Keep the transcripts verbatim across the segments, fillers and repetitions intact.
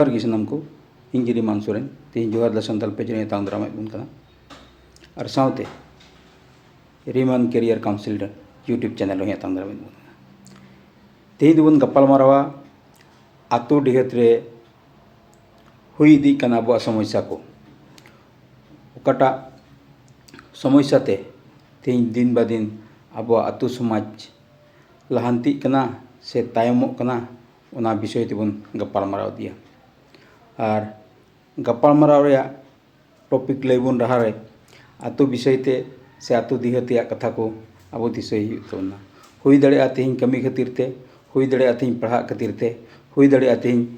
ᱡᱚᱦᱟᱨ ᱜᱮ ᱥᱟᱱᱟᱢ ᱠᱚ᱾ ᱤᱧ ᱜᱤᱨᱤ ᱢᱟᱱ ᱥᱚᱨᱮᱱ᱾ ᱛᱮᱦᱮᱧ ᱡᱚᱦᱟᱨ ᱫᱟᱥᱟᱱ ᱛᱟᱞᱯᱮ ᱡᱟᱹᱱᱤᱡ ᱟᱛᱟᱝ ᱫᱟᱨᱟᱢᱮᱫ ᱵᱚᱱ ᱠᱟᱱᱟ᱾ ᱟᱨ ᱥᱟᱶᱛᱮ ᱨᱤᱢᱟᱱ ᱠᱮᱨᱤᱭᱟᱨ ᱠᱟᱣᱩᱱᱥᱤᱞ ᱨᱮ YouTube ᱪᱮᱱᱮᱞ ᱦᱚᱸ ᱟᱛᱟᱝ ᱫᱟᱨᱟᱢᱮᱫ ᱵᱚᱱ ᱠᱟᱱᱟ᱾ ᱛᱮᱦᱮᱧ ᱫᱚᱵᱚᱱ ᱜᱟᱯᱟᱞ ᱢᱟᱨᱟᱣᱟ ᱟᱛᱳ ᱰᱤᱦᱟᱹᱛ ᱨᱮ ᱦᱩᱭ ᱤᱫᱤᱜ ᱠᱟᱱᱟ ᱟᱵᱚᱣᱟᱜ ᱥᱚᱢᱚᱥᱥᱟ ᱠᱚ᱾ ᱚᱠᱟᱴᱟᱜ ᱥᱚᱢᱚᱥᱥᱟ ᱛᱮ ᱛᱮᱦᱮᱧ ᱫᱤᱱ ᱵᱟ ᱫᱤᱱ ᱟᱵᱚᱣᱟᱜ ᱟᱛᱳ ᱥᱚᱢᱟᱡᱽ ᱞᱟᱦᱟᱱᱛᱤᱜ ᱠᱟᱱᱟ ᱥᱮ ᱛᱟᱭᱚᱢᱚᱜ ᱠᱟᱱᱟ, ᱚᱱᱟ ᱵᱤᱥᱚᱭ ᱛᱮᱵᱚᱱ ᱜᱟᱯᱟᱞ ᱢᱟᱨᱟᱣ ᱤᱫᱤᱭᱟ᱾ ᱟᱨ ᱜᱟᱯᱟᱞ ᱢᱟᱨᱟᱣ ᱨᱮᱭᱟᱜ ᱴᱚᱯᱤᱠ ᱞᱟᱹᱭ ᱵᱚᱱ ᱰᱟᱦᱟᱨ ᱨᱮ ᱟᱛᱳ ᱵᱤᱥᱚᱭ ᱛᱮ ᱥᱮ ᱟᱛᱳ ᱫᱤᱦᱟᱹᱛ ᱨᱮᱭᱟᱜ ᱠᱟᱛᱷᱟ ᱠᱚ ᱟᱵᱚ ᱫᱤᱥᱟᱹᱭ ᱦᱩᱭᱩᱜ ᱛᱟᱵᱚᱱᱟ᱾ ᱦᱩᱭ ᱫᱟᱲᱮᱭᱟᱜᱼᱟ ᱛᱮᱦᱮᱧ ᱠᱟᱹᱢᱤ ᱠᱷᱟᱹᱛᱤᱨ ᱛᱮ, ᱦᱩᱭ ᱫᱟᱲᱮᱭᱟᱜᱼᱟ ᱛᱮᱦᱮᱧ ᱯᱟᱲᱦᱟᱜ ᱠᱷᱟᱹᱛᱤᱨ ᱛᱮ, ᱦᱩᱭ ᱫᱟᱲᱮᱭᱟᱜᱼᱟ ᱛᱮᱦᱮᱧ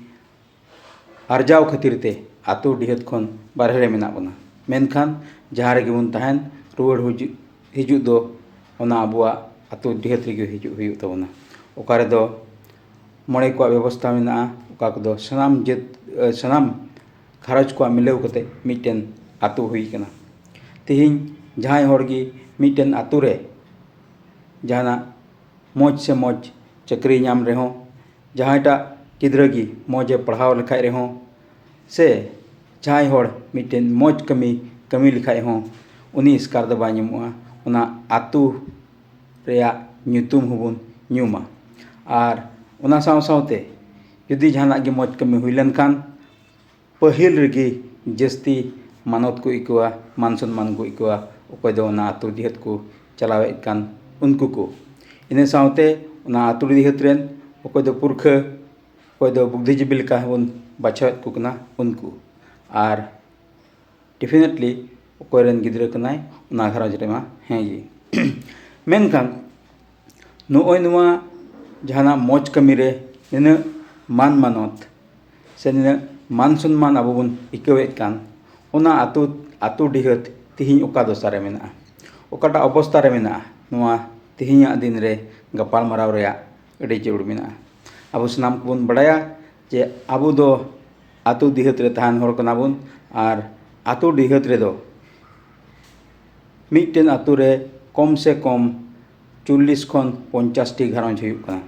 ᱟᱨᱡᱟᱣ ᱠᱷᱟᱹᱛᱤᱨ ᱛᱮ ᱟᱛᱳ ᱰᱤᱦᱟᱹᱛ ᱠᱷᱚᱱ ᱵᱟᱨᱦᱮ ᱨᱮ ᱢᱮᱱᱟᱜ ᱵᱚᱱᱟ᱾ ᱢᱮᱱᱠᱷᱟᱱ ᱡᱟᱦᱟᱸ ᱨᱮᱜᱮ ᱵᱚᱱ ᱛᱟᱦᱮᱱ, ᱨᱩᱣᱟᱹᱲ ᱦᱤᱡᱩᱜ, ᱦᱤᱡᱩᱜ ᱫᱚ ᱚᱱᱟ ᱟᱵᱚᱣᱟᱜ ᱟᱛᱳ ᱰᱤᱦᱟᱹᱛ ᱨᱮᱜᱮ ᱦᱤᱡᱩᱜ ᱦᱩᱭᱩᱜ ᱛᱟᱵᱚᱱᱟ᱾ ᱚᱠᱟ ᱨᱮᱫᱚ ᱢᱚᱬᱮ ᱠᱚᱣᱟᱜ ᱵᱮᱵᱚᱥᱛᱷᱟ ᱢᱮᱱᱟᱜᱼᱟ, ᱚᱠᱟ ᱠᱚᱫᱚ ᱥᱟᱱᱟᱢ ᱡᱟᱹᱛ, ᱥᱟᱱᱟᱢ ᱜᱷᱟᱨᱚᱸᱡᱽ ᱠᱚᱣᱟᱜ ᱢᱤᱞᱟᱹᱣ ᱠᱟᱛᱮ ᱢᱤᱫᱴᱮᱱ ᱟᱛᱳ ᱦᱩᱭ ᱠᱟᱱᱟ᱾ ᱛᱮᱦᱮᱧ ᱡᱟᱦᱟᱸᱭ ᱦᱚᱲ ᱜᱮ ᱢᱤᱫᱴᱮᱱ ᱟᱛᱳ ᱨᱮ ᱡᱟᱦᱟᱱᱟᱜ ᱢᱚᱡᱽ ᱥᱮ ᱢᱚᱡᱽ ᱪᱟᱹᱠᱨᱤ ᱧᱟᱢ ᱨᱮᱦᱚᱸ, ᱡᱟᱦᱟᱸᱭᱴᱟᱜ ᱜᱤᱫᱽᱨᱟᱹ ᱜᱮ ᱢᱚᱡᱽ ᱮ ᱯᱟᱲᱦᱟᱣ ᱞᱮᱠᱷᱟᱡ ᱨᱮᱦᱚᱸ, ᱥᱮ ᱡᱟᱦᱟᱸᱭ ᱦᱚᱲ ᱢᱤᱫᱴᱮᱱ ᱢᱚᱡᱽ ᱠᱟᱹᱢᱤ ᱠᱟᱹᱢᱤ ᱞᱮᱠᱷᱟᱡ ᱦᱚᱸ, ᱩᱱᱤ ᱮᱥᱠᱟᱨ ᱫᱚ ᱵᱟᱭ ᱧᱟᱢᱚᱜᱼᱟ᱾ ᱚᱱᱟ ᱟᱛᱳ ᱨᱮᱭᱟᱜ ᱧᱩᱛᱩᱢ ᱦᱚᱸᱵᱚᱱ ᱧᱩᱢᱟ᱾ ᱟᱨ ᱚᱱᱟ ᱥᱟᱶ ᱥᱟᱶᱛᱮ ᱡᱩᱫᱤ ᱡᱟᱦᱟᱱᱟᱜ ᱜᱮ ᱢᱚᱡᱽ ᱠᱟᱹᱢᱤ ᱦᱩᱭ ᱞᱮᱱᱠᱷᱟᱱ, ᱯᱟᱹᱦᱤᱞ ᱨᱮᱜᱮ ᱡᱟᱹᱥᱛᱤ ᱢᱟᱱᱚᱛ ᱠᱚ ᱟᱹᱭᱠᱟᱹᱣᱟ, ᱢᱟᱱ ᱥᱚᱱᱢᱟᱱ ᱠᱚ ᱟᱹᱭᱠᱟᱹᱣᱟ, ᱚᱠᱚᱭ ᱫᱚ ᱚᱱᱟ ᱟᱛᱳ ᱰᱤᱦᱟᱹᱛ ᱠᱚ ᱪᱟᱞᱟᱣᱮᱫ ᱠᱟᱱ ᱩᱱᱠᱩ ᱠᱚ᱾ ᱤᱱᱟᱹ ᱥᱟᱶᱛᱮ ᱚᱱᱟ ᱟᱛᱳ ᱰᱤᱦᱟᱹᱛ ᱨᱮᱱ ᱚᱠᱚᱭ ᱫᱚ ᱯᱩᱨᱠᱷᱟᱹ, ᱚᱠᱚᱭ ᱫᱚ ᱵᱩᱫᱽᱫᱷᱤᱡᱤᱵᱤ ᱞᱮᱠᱟ ᱦᱚᱸᱵᱚᱱ ᱵᱟᱪᱷᱟᱣᱮᱫ ᱠᱚ ᱠᱟᱱᱟ ᱩᱱᱠᱩ᱾ ᱟᱨ definitely ᱚᱠᱚᱭ ᱨᱮᱱ ᱜᱤᱫᱽᱨᱟᱹ ᱠᱟᱱᱟᱭ, ᱚᱱᱟ ᱜᱷᱟᱨᱚᱸᱡᱽ ᱨᱮᱢᱟ ᱦᱮᱸ ᱜᱮ᱾ ᱢᱮᱱᱠᱷᱟᱱ ᱱᱚᱜᱼᱚᱭ ᱱᱚᱣᱟ ᱡᱟᱦᱟᱱᱟᱜ ᱢᱚᱡᱽ ᱠᱟᱹᱢᱤ ᱨᱮ ᱱᱤᱱᱟᱹᱜ ᱢᱟᱱ ᱢᱟᱱᱚᱛ ᱥᱮ ᱱᱤᱱᱟᱹᱜ ᱢᱟᱱ ᱥᱚᱱᱢᱟᱱ ᱟᱵᱚ ᱵᱚᱱ ᱟᱹᱭᱠᱟᱹᱣᱮᱫ ᱠᱟᱱ, ᱚᱱᱟ ᱟᱛᱳ, ᱟᱛᱳ ᱰᱤᱦᱟᱹᱛ ᱛᱮᱦᱮᱧ ᱚᱠᱟ ᱫᱚᱥᱟ ᱨᱮ ᱢᱮᱱᱟᱜᱼᱟ, ᱚᱠᱟᱴᱟᱜ ᱚᱵᱚᱥᱛᱟ ᱨᱮ ᱢᱮᱱᱟᱜᱼᱟ, ᱱᱚᱣᱟ ᱛᱮᱦᱮᱧᱟᱜ ᱫᱤᱱ ᱨᱮ ᱜᱟᱯᱟᱞ ᱢᱟᱨᱟᱣ ᱨᱮᱭᱟᱜ ᱟᱹᱰᱤ ᱡᱟᱹᱨᱩᱲ ᱢᱮᱱᱟᱜᱼᱟ᱾ ᱟᱵᱚ ᱥᱟᱱᱟᱢ ᱠᱚᱵᱚᱱ ᱵᱟᱲᱟᱭᱟ ᱡᱮ ᱟᱵᱚ ᱫᱚ ᱟᱛᱳ ᱰᱤᱦᱟᱹᱛ ᱨᱮ ᱛᱟᱦᱮᱱ ᱦᱚᱲ ᱠᱟᱱᱟ ᱵᱚᱱ, ᱟᱨ ᱟᱛᱳ ᱰᱤᱦᱟᱹᱛ ᱨᱮᱫᱚ ᱢᱤᱫᱴᱮᱱ ᱟᱛᱳ ᱨᱮ ᱠᱚᱢ ᱥᱮ ᱠᱚᱢ ᱪᱚᱞᱞᱤᱥ ᱠᱷᱚᱱ ᱯᱚᱧᱪᱟᱥ ᱴᱤ ᱜᱷᱟᱨᱚᱸᱡᱽ ᱦᱩᱭᱩᱜ ᱠᱟᱱᱟ᱾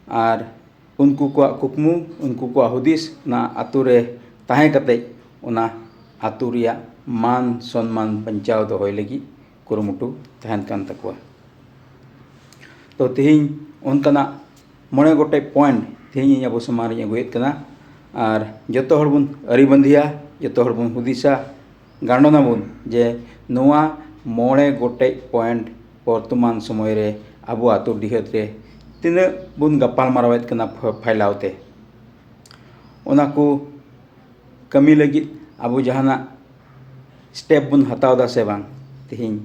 ᱟᱨ ᱩᱱᱠᱩ ᱠᱚᱣᱟᱜ ᱠᱩᱠᱢᱩ, ᱩᱱᱠᱩ ᱠᱚᱣᱟᱜ ᱦᱩᱫᱤᱥ ᱚᱱᱟ ᱟᱛᱳ ᱨᱮ ᱛᱟᱦᱮᱸ ᱠᱟᱛᱮ ᱚᱱᱟ ᱟᱛᱳ ᱨᱮᱭᱟᱜ ᱢᱟᱱ ᱥᱚᱱᱢᱟᱱ ᱵᱟᱧᱪᱟᱣ ᱫᱚᱦᱚᱭ ᱞᱟᱹᱜᱤᱫ ᱠᱩᱨᱩᱢᱩᱴᱩ ᱛᱟᱦᱮᱱ ᱠᱟᱱ ᱛᱟᱠᱚᱣᱟ᱾ ᱛᱚ ᱛᱮᱦᱮᱧ ᱚᱱᱠᱟᱱᱟᱜ ᱢᱚᱬᱮ ᱜᱚᱴᱮᱡ ᱯᱚᱭᱮᱱᱴ ᱛᱮᱦᱮᱧ ᱤᱧ ᱟᱵᱚ ᱥᱟᱢᱟᱝ ᱨᱤᱧ ᱟᱹᱜᱩᱭᱮᱫ ᱠᱟᱱᱟ᱾ ᱟᱨ ᱡᱚᱛᱚ ᱦᱚᱲ ᱵᱚᱱ ᱟᱹᱨᱤᱵᱟᱸᱫᱤᱭᱟ, ᱡᱚᱛᱚ ᱦᱚᱲ ᱵᱚᱱ ᱦᱩᱫᱤᱥᱟ, ᱜᱟᱱᱰᱚᱱᱟᱵᱚᱱ ᱡᱮ ᱱᱚᱣᱟ ᱢᱚᱬᱮ ᱜᱚᱴᱮᱡ ᱯᱚᱭᱮᱱᱴ ᱵᱚᱨᱛᱚᱢᱟᱱ ᱥᱚᱢᱚᱭ ᱨᱮ ᱟᱵᱚ ᱟᱛᱳ ᱰᱤᱦᱟᱹᱛ ᱨᱮ ᱛᱤᱱᱟᱹᱜ ᱵᱚᱱ ᱜᱟᱯᱟᱞ ᱢᱟᱨᱟᱣᱮᱫ ᱠᱟᱱᱟ ᱯᱷ- ᱯᱷᱟᱭᱞᱟᱣ ᱛᱮ, ᱚᱱᱟ ᱠᱚ ᱠᱟᱹᱢᱤ ᱞᱟᱹᱜᱤᱫ ᱟᱵᱚ ᱡᱟᱦᱟᱱᱟᱜ ᱥᱴᱮᱯ ᱵᱚᱱ ᱦᱟᱛᱟᱣ ᱮᱫᱟ ᱥᱮ ᱵᱟᱝ ᱛᱮᱦᱮᱧ,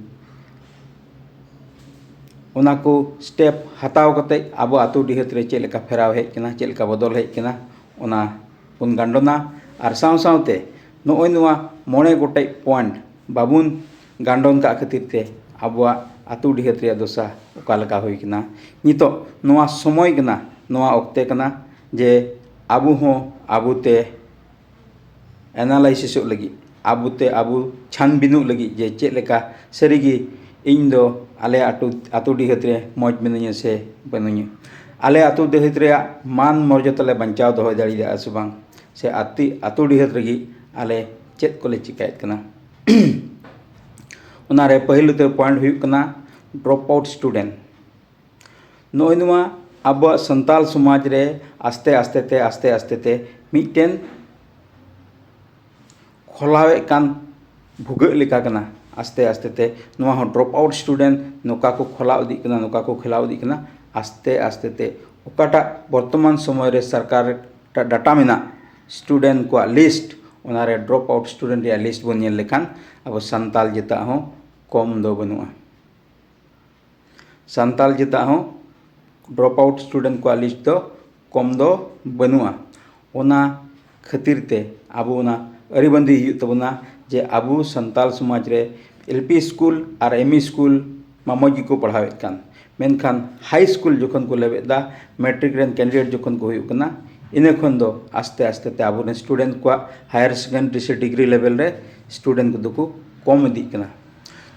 ᱚᱱᱟ ᱠᱚ ᱥᱴᱮᱯ ᱦᱟᱛᱟᱣ ᱠᱟᱛᱮ ᱟᱵᱚ ᱟᱛᱳ ᱰᱤᱦᱟᱹᱛ ᱨᱮ ᱪᱮᱫ ᱞᱮᱠᱟ ᱯᱷᱮᱨᱟᱣ ᱦᱮᱡ ᱠᱟᱱᱟ, ᱪᱮᱫ ᱞᱮᱠᱟ ᱵᱚᱫᱚᱞ ᱦᱮᱡ ᱠᱟᱱᱟ, ᱚᱱᱟ ᱵᱚᱱ ᱜᱟᱱᱰᱚᱱᱟ᱾ ᱟᱨ ᱥᱟᱶ ᱥᱟᱶᱛᱮ ᱱᱚᱜᱼᱚᱭ ᱱᱚᱣᱟ ᱢᱚᱬᱮ ᱜᱚᱴᱮᱡ ᱯᱚᱭᱮᱱᱴ ᱵᱟᱵᱚᱱ ᱜᱟᱱᱰᱚᱱ ᱠᱟᱜ ᱠᱷᱟᱹᱛᱤᱨ ᱛᱮ ᱟᱵᱚᱣᱟᱜ ᱟᱛᱳ ᱰᱤᱦᱟᱹᱛ ᱨᱮᱭᱟᱜ ᱫᱚᱥᱟ ᱚᱠᱟ ᱞᱮᱠᱟ ᱦᱩᱭ ᱠᱟᱱᱟ᱾ ᱱᱤᱛᱚᱜ ᱱᱚᱣᱟ ᱥᱚᱢᱚᱭ ᱠᱟᱱᱟ, ᱱᱚᱣᱟ ᱚᱠᱛᱮ ᱠᱟᱱᱟ ᱡᱮ ᱟᱵᱚ ᱦᱚᱸ ᱟᱵᱚᱛᱮ ᱮᱱᱟᱞᱟᱭᱥᱤᱥᱚᱜ ᱞᱟᱹᱜᱤᱫ, ᱟᱵᱚᱛᱮ ᱟᱵᱚ ᱪᱷᱟᱱᱵᱤᱱᱚᱜ ᱞᱟᱹᱜᱤᱫ ᱡᱮ ᱪᱮᱫ ᱞᱮᱠᱟ ᱥᱟᱹᱨᱤᱜᱮ ᱤᱧ ᱫᱚ ᱟᱞᱮ ᱟᱹᱛᱩ, ᱟᱹᱛᱩ ᱰᱤᱦᱟᱹᱛ ᱨᱮ ᱢᱚᱡᱽ ᱢᱤᱱᱟᱹᱧᱟ ᱥᱮ ᱵᱟᱹᱱᱩᱧᱟ, ᱟᱞᱮ ᱟᱹᱛᱩ ᱰᱤᱦᱟᱹᱛ ᱨᱮᱭᱟᱜ ᱢᱟᱱ ᱢᱚᱨᱡᱟᱫᱟ ᱞᱮ ᱵᱟᱧᱪᱟᱣ ᱫᱚᱦᱚ ᱫᱟᱲᱮᱭᱟᱜᱼᱟ ᱥᱮ ᱵᱟᱝ, ᱥᱮ ᱟᱹᱛᱩ, ᱟᱹᱛᱩ ᱰᱤᱦᱟᱹᱛ ᱨᱮᱜᱮ ᱟᱞᱮ ᱪᱮᱫ ᱠᱚᱞᱮ ᱪᱤᱠᱟᱹᱭᱮᱫ ᱠᱟᱱᱟ᱾ ᱚᱱᱟᱨᱮ ᱯᱟᱹᱦᱤᱞ ᱩᱛᱟᱹᱨ ᱯᱚᱭᱮᱱᱴ ᱦᱩᱭᱩᱜ ᱠᱟᱱᱟ ᱰᱨᱚᱯ ᱟᱣᱩᱴ ᱥᱴᱩᱰᱮᱱᱴ᱾ ᱱᱚᱜᱼᱚᱭ ᱱᱚᱣᱟ ᱟᱵᱚᱣᱟᱜ ᱥᱟᱱᱛᱟᱞ ᱥᱚᱢᱟᱡᱽ ᱨᱮ ᱟᱥᱛᱮ ᱟᱥᱛᱮ ᱛᱮ, ᱟᱥᱛᱮ ᱟᱥᱛᱮ ᱛᱮ ᱢᱤᱫᱴᱮᱱ ᱠᱷᱚᱞᱟᱣᱮᱫ ᱠᱟᱱ ᱵᱷᱩᱜᱟᱹᱜ ᱞᱮᱠᱟ ᱠᱟᱱᱟ᱾ ᱟᱥᱛᱮ ᱟᱥᱛᱮ ᱛᱮ ᱱᱚᱣᱟ ᱦᱚᱸ ᱰᱨᱚᱯ ᱟᱣᱩᱴ ᱥᱴᱩᱰᱮᱱᱴ ᱱᱚᱝᱠᱟ ᱠᱚ ᱠᱷᱚᱞᱟᱣ ᱤᱫᱤᱜ ᱠᱟᱱᱟ, ᱱᱚᱝᱠᱟ ᱠᱚ ᱠᱷᱚᱞᱟᱣ ᱤᱫᱤᱜ ᱠᱟᱱᱟ᱾ ᱟᱥᱛᱮ ᱟᱥᱛᱮ ᱛᱮ ᱚᱠᱟᱴᱟᱜ ᱵᱚᱨᱛᱚᱢᱟᱱ ᱥᱚᱢᱚᱭ ᱨᱮ ᱥᱚᱨᱠᱟᱨ ᱰᱟᱴᱟ ᱢᱮᱱᱟᱜ ᱥᱴᱩᱰᱮᱱᱴ ᱠᱚᱣᱟᱜ ᱞᱤᱥᱴ, ᱚᱱᱟᱨᱮ ᱰᱨᱚᱯ ᱟᱣᱩᱴ ᱥᱴᱩᱰᱮᱱᱴ ᱨᱮᱭᱟᱜ ᱞᱤᱥᱴ ᱵᱚᱱ ᱧᱮᱞ ᱞᱮᱠᱷᱟᱱ ᱟᱵᱚ ᱥᱟᱱᱛᱟᱞ ᱡᱟᱹᱛᱟᱜ ᱦᱚᱸ ᱠᱚᱢ ᱫᱚ ᱵᱟᱹᱱᱩᱜᱼᱟ᱾ ᱥᱟᱱᱛᱟᱞ ᱡᱟᱹᱛᱟᱜ ᱦᱚᱸ ᱰᱨᱚᱯ ᱟᱣᱩᱴ ᱥᱴᱩᱰᱮᱱᱴ ᱠᱚᱣᱟᱜ ᱞᱤᱥᱴ ᱫᱚ ᱠᱚᱢ ᱫᱚ ᱵᱟᱹᱱᱩᱜᱼᱟ᱾ ᱚᱱᱟ ᱠᱷᱟᱹᱛᱤᱨ ᱛᱮ ᱟᱵᱚ ᱚᱱᱟ ᱟᱹᱨᱤᱵᱟᱸᱫᱤ ᱦᱩᱭᱩᱜ ᱛᱟᱵᱚᱱᱟ ᱡᱮ ᱟᱵᱚ ᱥᱟᱱᱛᱟᱞ ᱥᱚᱢᱟᱡᱽ ᱨᱮ ᱮᱞ ᱯᱤ ᱥᱠᱩᱞ ᱟᱨ ᱮᱢ ᱤ ᱥᱠᱩᱞ ᱢᱟ ᱢᱚᱡᱽ ᱜᱮᱠᱚ ᱯᱟᱲᱦᱟᱣᱮᱫ ᱠᱟᱱ, ᱢᱮᱱᱠᱷᱟᱱ ᱦᱟᱭ ᱥᱠᱩᱞ ᱡᱚᱠᱷᱚᱱ ᱠᱚ ᱞᱮᱵᱮᱫ ᱮᱫᱟ, ᱢᱮᱴᱨᱤᱠ ᱨᱮᱱ ᱠᱮᱱᱰᱤᱰᱮᱴ ᱡᱚᱠᱷᱚᱱ ᱠᱚ ᱦᱩᱭᱩᱜ ᱠᱟᱱᱟ, ᱤᱱᱟᱹ ᱠᱷᱚᱱ ᱫᱚ ᱟᱥᱛᱮ ᱟᱥᱛᱮ ᱛᱮ ᱟᱵᱚᱨᱮᱱ ᱥᱴᱩᱰᱮᱱᱴ ᱠᱚᱣᱟᱜ ᱦᱟᱭᱟᱨ ᱥᱮᱠᱮᱱᱰᱟᱨᱤ ᱥᱮ ᱰᱤᱜᱽᱨᱤ ᱞᱮᱵᱮᱞ ᱨᱮ ᱥᱴᱩᱰᱮᱱᱴ ᱠᱚᱫᱚ ᱠᱚ ᱠᱚᱢ ᱤᱫᱤᱜ ᱠᱟᱱᱟ᱾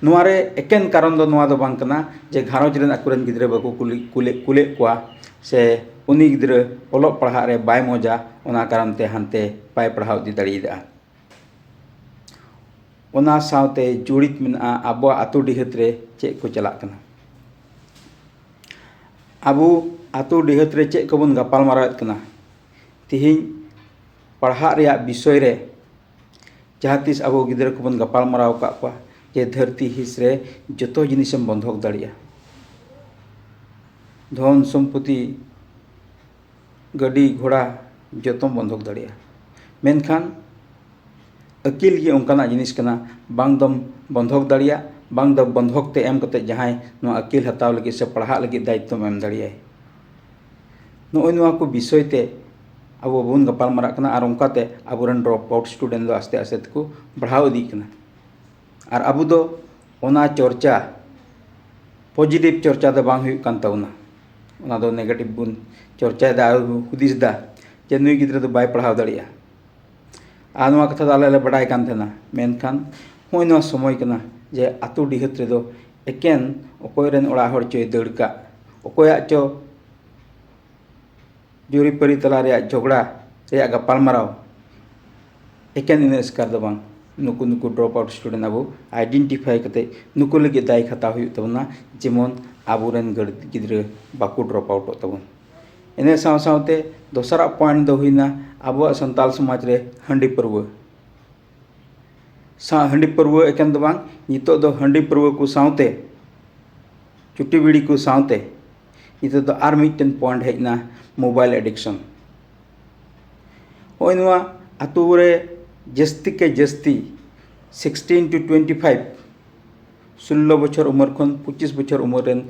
ᱱᱚᱣᱟ ᱨᱮ ᱮᱠᱮᱱ ᱠᱟᱨᱚᱱ ᱫᱚ ᱱᱚᱣᱟ ᱫᱚ ᱵᱟᱝ ᱠᱟᱱᱟ ᱡᱮ ᱜᱷᱟᱨᱚᱸᱡᱽ ᱨᱮᱱ ᱟᱠᱚᱨᱮᱱ ᱜᱤᱫᱽᱨᱟᱹ ᱵᱟᱠᱚ ᱠᱩᱞᱤ, ᱠᱩᱞᱮ-, ᱠᱩᱞᱮᱫ ᱠᱚᱣᱟ ᱥᱮ ᱩᱱᱤ ᱜᱤᱫᱽᱨᱟᱹ ᱚᱞᱚᱜ ᱯᱟᱲᱦᱟᱜ ᱨᱮ ᱵᱟᱭ ᱢᱚᱡᱟ, ᱚᱱᱟ ᱠᱟᱨᱚᱱ ᱛᱮ ᱦᱟᱱᱛᱮ ᱵᱟᱭ ᱯᱟᱲᱦᱟᱣ ᱤᱫᱤ ᱫᱟᱲᱮᱭᱟᱫᱟ᱾ ᱚᱱᱟ ᱥᱟᱶᱛᱮ ᱡᱩᱲᱤᱛ ᱢᱮᱱᱟᱜᱼᱟ ᱟᱵᱚᱣᱟᱜ ᱟᱹᱛᱩ ᱰᱤᱦᱟᱹᱛ ᱨᱮ ᱪᱮᱫ ᱠᱚ ᱪᱟᱞᱟᱜ ᱠᱟᱱᱟ᱾ ᱟᱵᱚ ᱟᱹᱛᱩ ᱰᱤᱦᱟᱹᱛ ᱨᱮ ᱪᱮᱫ ᱠᱚᱵᱚᱱ ᱜᱟᱯᱟᱞ ᱢᱟᱨᱟᱣᱮᱫ ᱠᱟᱱᱟ? ᱛᱮᱦᱮᱧ ᱯᱟᱲᱦᱟᱜ ᱨᱮᱭᱟᱜ ᱵᱤᱥᱚᱭ ᱨᱮ ᱡᱟᱦᱟᱸ ᱛᱤᱥ ᱟᱵᱚ ᱜᱤᱫᱽᱨᱟᱹ ᱠᱚᱵᱚᱱ ᱜᱟᱯᱟᱞ ᱢᱟᱨᱟᱣ ᱟᱠᱟᱫ ᱠᱚᱣᱟ ᱡᱮ ᱫᱷᱟᱹᱨᱛᱤ ᱦᱤᱸᱥ ᱨᱮ ᱡᱚᱛᱚ ᱡᱤᱱᱤᱥᱮᱢ ᱵᱚᱱᱫᱷᱚᱠ ᱫᱟᱲᱮᱭᱟᱜᱼᱟ, ᱫᱷᱚᱱ ᱥᱚᱢᱯᱚᱛᱤ, ᱜᱟᱹᱰᱤ ᱜᱷᱚᱲᱟ ᱡᱚᱛᱚᱢ ᱵᱚᱱᱫᱷᱚᱠ ᱫᱟᱲᱮᱭᱟᱜᱼᱟ᱾ ᱢᱮᱱᱠᱷᱟᱱ ᱟᱹᱠᱤᱞ ᱜᱮ ᱚᱱᱠᱟᱱᱟᱜ ᱡᱤᱱᱤᱥ ᱠᱟᱱᱟ, ᱵᱟᱝ ᱫᱚᱢ ᱵᱚᱱᱫᱷᱚᱠ ᱫᱟᱲᱮᱭᱟᱜ, ᱵᱟᱝ ᱫᱚ ᱵᱚᱱᱫᱷᱚᱠ ᱛᱮ ᱮᱢ ᱠᱟᱛᱮ ᱡᱟᱦᱟᱸᱭ ᱱᱚᱣᱟ ᱟᱹᱠᱤᱞ ᱦᱟᱛᱟᱣ ᱞᱟᱹᱜᱤᱫ ᱥᱮ ᱯᱟᱲᱦᱟᱜ ᱞᱟᱹᱜᱤᱫ ᱫᱟᱭᱤᱛᱛᱚᱢ ᱮᱢ ᱫᱟᱲᱮᱭᱟᱭ᱾ ᱱᱚᱜᱼᱚᱭ ᱱᱚᱣᱟ ᱠᱚ ᱵᱤᱥᱚᱭ ᱛᱮ ᱟᱵᱚ ᱵᱚᱱ ᱜᱟᱯᱟᱞ ᱢᱟᱨᱟᱜ ᱠᱟᱱᱟ ᱟᱨ ᱚᱱᱠᱟᱛᱮ ᱟᱵᱚᱨᱮᱱ ᱰᱨᱚᱯ ᱟᱣᱩᱴ ᱥᱴᱩᱰᱮᱱᱴ ᱫᱚ ᱟᱥᱛᱮ ᱟᱥᱛᱮ ᱛᱮᱠᱚ ᱵᱟᱲᱦᱟᱣ ᱤᱫᱤᱜ ᱠᱟᱱᱟ᱾ ᱟᱨ ᱟᱵᱚ ᱫᱚ ᱚᱱᱟ ᱪᱚᱨᱪᱟ, ᱯᱚᱡᱤᱴᱤᱵᱷ ᱪᱚᱨᱪᱟ ᱫᱚ ᱵᱟᱝ ᱦᱩᱭᱩᱜ ᱠᱟᱱ ᱛᱟᱵᱚᱱᱟ, ᱚᱱᱟ ᱫᱚ ᱱᱮᱜᱮᱴᱤᱵᱷ ᱵᱚᱱ ᱪᱚᱨᱪᱟᱭᱮᱫᱟ ᱟᱨ ᱦᱩᱫᱤᱥ ᱮᱫᱟ ᱡᱮ ᱱᱩᱭ ᱜᱤᱫᱽᱨᱟᱹ ᱫᱚ ᱵᱟᱭ ᱯᱟᱲᱦᱟᱣ ᱫᱟᱲᱮᱭᱟᱜᱼᱟ᱾ ᱟᱨ ᱱᱚᱣᱟ ᱠᱟᱛᱷᱟ ᱫᱚ ᱟᱞᱮ ᱞᱮ ᱵᱟᱰᱟᱭ ᱠᱟᱱ ᱛᱟᱦᱮᱱᱟ, ᱢᱮᱱᱠᱷᱟᱱ ᱱᱚᱜᱼᱚᱭ ᱱᱚᱣᱟ ᱥᱚᱢᱚᱭ ᱠᱟᱱᱟ ᱡᱮ ᱟᱹᱛᱩ ᱰᱤᱦᱟᱹᱛ ᱨᱮᱫᱚ ᱮᱠᱮᱱ ᱚᱠᱚᱭ ᱨᱮᱱ ᱚᱲᱟᱜ ᱦᱚᱲ ᱪᱚᱭ ᱫᱟᱹᱲ ᱠᱟᱜ, ᱚᱠᱚᱭᱟᱜ ᱪᱚ ᱡᱩᱨᱤᱯᱟᱹᱨᱤ ᱛᱟᱞᱟ ᱨᱮᱭᱟᱜ ᱡᱷᱚᱜᱽᱲᱟ ᱨᱮᱭᱟᱜ ᱜᱟᱯᱟᱞᱢᱟᱨᱟᱣ ᱮᱠᱮᱱ ᱤᱱᱟᱹ ᱮᱥᱠᱟᱨ ᱫᱚ ᱵᱟᱝ, ᱱᱩᱠᱩ ᱱᱩᱠᱩ ᱰᱨᱚᱯ ᱟᱣᱩᱴ ᱥᱴᱩᱰᱮᱱᱴ ᱟᱵᱚ ᱟᱭᱰᱮᱱᱴᱤᱯᱷᱟᱭ ᱠᱟᱛᱮ ᱱᱩᱠᱩ ᱞᱟᱹᱜᱤᱫ ᱫᱟᱭ ᱦᱟᱛᱟᱣ ᱦᱩᱭᱩᱜ ᱛᱟᱵᱚᱱᱟ, ᱡᱮᱢᱚᱱ ᱟᱵᱚᱨᱮᱱ ᱜᱟᱹᱲ- ᱜᱤᱫᱽᱨᱟᱹ ᱵᱟᱠᱚ ᱰᱨᱚᱯ ᱟᱣᱩᱴᱚᱜ ᱛᱟᱵᱚᱱ᱾ ᱤᱱᱟᱹ ᱥᱟᱶ ᱥᱟᱶᱛᱮ ᱫᱚᱥᱟᱨᱟᱜ ᱯᱚᱭᱮᱱᱴ ᱫᱚ ᱦᱩᱭᱱᱟ ᱟᱵᱚᱣᱟᱜ ᱥᱟᱱᱛᱟᱞ ᱥᱚᱢᱟᱡᱽ ᱨᱮ ᱦᱟᱺᱰᱤ ᱯᱟᱹᱨᱣᱟᱹ᱾ ᱥᱟ- ᱦᱟᱺᱰᱤ ᱯᱟᱹᱨᱣᱟᱹ ᱮᱠᱮᱱ ᱫᱚ ᱵᱟᱝ, ᱱᱤᱛᱚᱜ ᱫᱚ ᱦᱟᱺᱰᱤ ᱯᱟᱹᱨᱣᱟᱹ ᱠᱚ ᱥᱟᱶᱛᱮ, ᱪᱩᱴᱤ ᱵᱤᱲᱤ ᱠᱚ ᱥᱟᱶᱛᱮ ᱱᱤᱛᱚᱜ ᱫᱚ ᱟᱨ ᱢᱤᱫᱴᱮᱱ ᱯᱚᱭᱮᱱᱴ ᱦᱮᱡ ᱮᱱᱟ, ᱢᱳᱵᱟᱭᱤᱞ ᱮᱰᱤᱠᱥᱚᱱ᱾ ᱱᱚᱜᱼᱚᱭ ᱱᱚᱣᱟ ᱟᱹᱛᱩ ᱨᱮ ᱡᱟᱹᱥᱛᱤ ᱠᱮ ᱡᱟᱹᱥᱛᱤ ᱥᱤᱠᱥᱴᱤᱱ ᱴᱩ ᱴᱩᱭᱮᱱᱴᱤ ᱯᱷᱟᱭᱤᱵᱷ, ᱥᱳᱞᱞᱳ ᱵᱚᱪᱷᱚᱨ ᱩᱢᱮᱨ ᱠᱷᱚᱱ ᱯᱚᱸᱪᱤᱥ ᱵᱚᱪᱷᱚᱨ ᱩᱢᱮᱨ ᱨᱮᱱ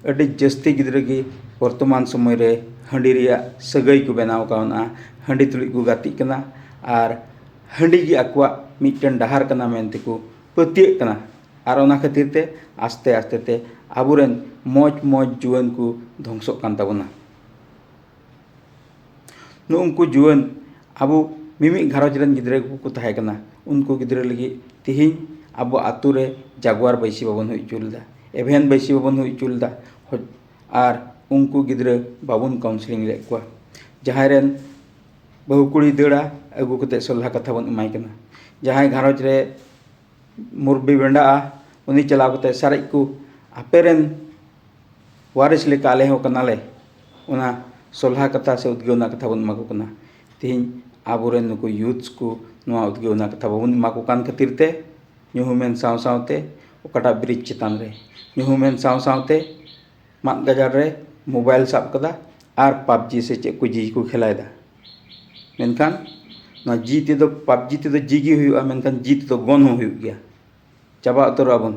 ᱟᱹᱰᱤ ᱡᱟᱹᱥᱛᱤ ᱜᱤᱫᱽᱨᱟᱹ ᱜᱮ ᱵᱚᱨᱛᱚᱢᱟᱱ ᱥᱚᱢᱚᱭ ᱨᱮ ᱦᱟᱺᱰᱤ ᱨᱮᱭᱟᱜ ᱥᱟᱹᱜᱟᱹᱭ ᱠᱚ ᱵᱮᱱᱟᱣ ᱠᱟᱣᱱᱟ, ᱦᱟᱺᱰᱤ ᱛᱩᱞᱩᱡ ᱠᱚ ᱜᱟᱛᱮᱜ ᱠᱟᱱᱟ ᱟᱨ ᱦᱟᱺᱰᱤ ᱜᱮ ᱟᱠᱚᱣᱟᱜ ᱢᱤᱫᱴᱮᱱ ᱰᱟᱦᱟᱨ ᱠᱟᱱᱟ ᱢᱮᱱᱛᱮ ᱠᱚ ᱯᱟᱹᱛᱭᱟᱹᱜ ᱠᱟᱱᱟ᱾ ᱟᱨ ᱚᱱᱟ ᱠᱷᱟᱹᱛᱤᱨ ᱛᱮ ᱟᱥᱛᱮ ᱟᱥᱛᱮ ᱛᱮ ᱟᱵᱚᱨᱮᱱ ᱢᱚᱡᱽ ᱢᱚᱡᱽ ᱡᱩᱣᱟᱹᱱ ᱠᱚ ᱫᱷᱚᱝᱥᱚᱜ ᱠᱟᱱ ᱛᱟᱵᱚᱱᱟ᱾ ᱱᱩᱜᱼᱩ ᱱᱩᱠᱩ ᱡᱩᱣᱟᱹᱱ ᱟᱵᱚ ᱢᱤᱢᱤᱫ ᱜᱷᱟᱨᱚᱸᱡᱽ ᱨᱮᱱ ᱜᱤᱫᱽᱨᱟᱹ ᱠᱚᱠᱚ ᱛᱟᱦᱮᱸ ᱠᱟᱱᱟ, ᱩᱱᱠᱩ ᱜᱤᱫᱽᱨᱟᱹ ᱞᱟᱹᱜᱤᱫ ᱛᱮᱦᱮᱧ ᱟᱵᱚ ᱟᱛᱳ ᱨᱮ ᱡᱟᱜᱩᱣᱟᱨ ᱵᱟᱹᱭᱥᱤ ᱵᱟᱵᱚᱱ ᱦᱩᱭ ᱦᱚᱪᱚ ᱞᱮᱫᱟ, ᱮᱵᱷᱮᱱ ᱵᱟᱹᱭᱥᱤ ᱵᱟᱵᱚᱱ ᱦᱩᱭ ᱦᱚᱪᱚ ᱞᱮᱫᱟ᱾ ᱦᱚ- ᱟᱨ ᱩᱱᱠᱩ ᱜᱤᱫᱽᱨᱟᱹ ᱵᱟᱵᱚᱱ ᱠᱟᱣᱩᱱᱥᱮᱞᱤᱝ ᱞᱮᱫ ᱠᱚᱣᱟ᱾ ᱡᱟᱦᱟᱸᱭ ᱨᱮᱱ ᱵᱟᱹᱦᱩ ᱠᱩᱲᱤ ᱫᱟᱹᱲᱟ, ᱟᱹᱜᱩ ᱠᱟᱛᱮ ᱥᱚᱞᱦᱟ ᱠᱟᱛᱷᱟ ᱵᱚᱱ ᱮᱢᱟᱭ ᱠᱟᱱᱟ᱾ ᱡᱟᱦᱟᱸᱭ ᱜᱷᱟᱨᱚᱸᱡᱽ ᱨᱮ ᱢᱩᱨᱵᱤ ᱵᱮᱸᱰᱟᱜᱼᱟ, ᱩᱱᱤ ᱪᱟᱞᱟᱣ ᱠᱟᱛᱮ ᱥᱟᱨᱮᱡ ᱠᱚ ᱟᱯᱮ ᱨᱮᱱ ᱣᱟᱨᱤᱥ ᱞᱮᱠᱟ ᱟᱞᱮ ᱦᱚᱸ ᱠᱟᱱᱟᱞᱮ, ᱚᱱᱟ ᱥᱚᱞᱦᱟ ᱠᱟᱛᱷᱟ ᱥᱮ ᱩᱫᱽᱜᱟᱹᱣᱱᱟ ᱠᱟᱛᱷᱟ ᱵᱚᱱ ᱮᱢᱟ ᱠᱚ ᱠᱟᱱᱟ᱾ ᱛᱮᱦᱮᱧ ᱟᱵᱚᱨᱮᱱ ᱱᱩᱠᱩ ᱭᱩᱛᱷᱥ ᱠᱚ ᱱᱚᱣᱟ ᱩᱫᱽᱜᱟᱹᱣᱱᱟ ᱠᱟᱛᱷᱟ ᱵᱟᱵᱚᱱ ᱮᱢᱟ ᱠᱚ ᱠᱟᱱ ᱠᱷᱟᱹᱛᱤᱨ ᱛᱮ ᱧᱩᱦᱩᱢᱮᱱ ᱥᱟᱶ ᱥᱟᱶᱛᱮ ᱚᱠᱟᱴᱟᱜ ᱵᱨᱤᱡᱽ ᱪᱮᱛᱟᱱ ᱨᱮ, ᱧᱩᱦᱩᱢᱮᱱ ᱥᱟᱶ ᱥᱟᱶᱛᱮ ᱢᱟᱫ ᱜᱟᱡᱟᱲ ᱨᱮ ᱢᱳᱵᱟᱭᱤᱞ ᱥᱟᱵ ᱠᱟᱫᱟ ᱟᱨ ᱯᱟᱵᱽᱡᱤ ᱥᱮ ᱪᱮᱫ ᱠᱚ ᱡᱤ ᱠᱚ ᱠᱷᱮᱞᱟᱭᱮᱫᱟ᱾ ᱢᱮᱱᱠᱷᱟᱱ ᱱᱚᱣᱟ ᱡᱤ ᱛᱮᱫᱚ, ᱯᱟᱵᱽᱡᱤ ᱛᱮᱫᱚ ᱡᱤ ᱜᱮ ᱦᱩᱭᱩᱜᱼᱟ, ᱢᱮᱱᱠᱷᱟᱱ ᱡᱤ ᱛᱮᱫᱚ ᱜᱚᱱ ᱦᱚᱸ ᱦᱩᱭᱩᱜ ᱜᱮᱭᱟ᱾ ᱪᱟᱵᱟ ᱩᱛᱟᱹᱨᱚᱜᱼᱟ ᱵᱚᱱ᱾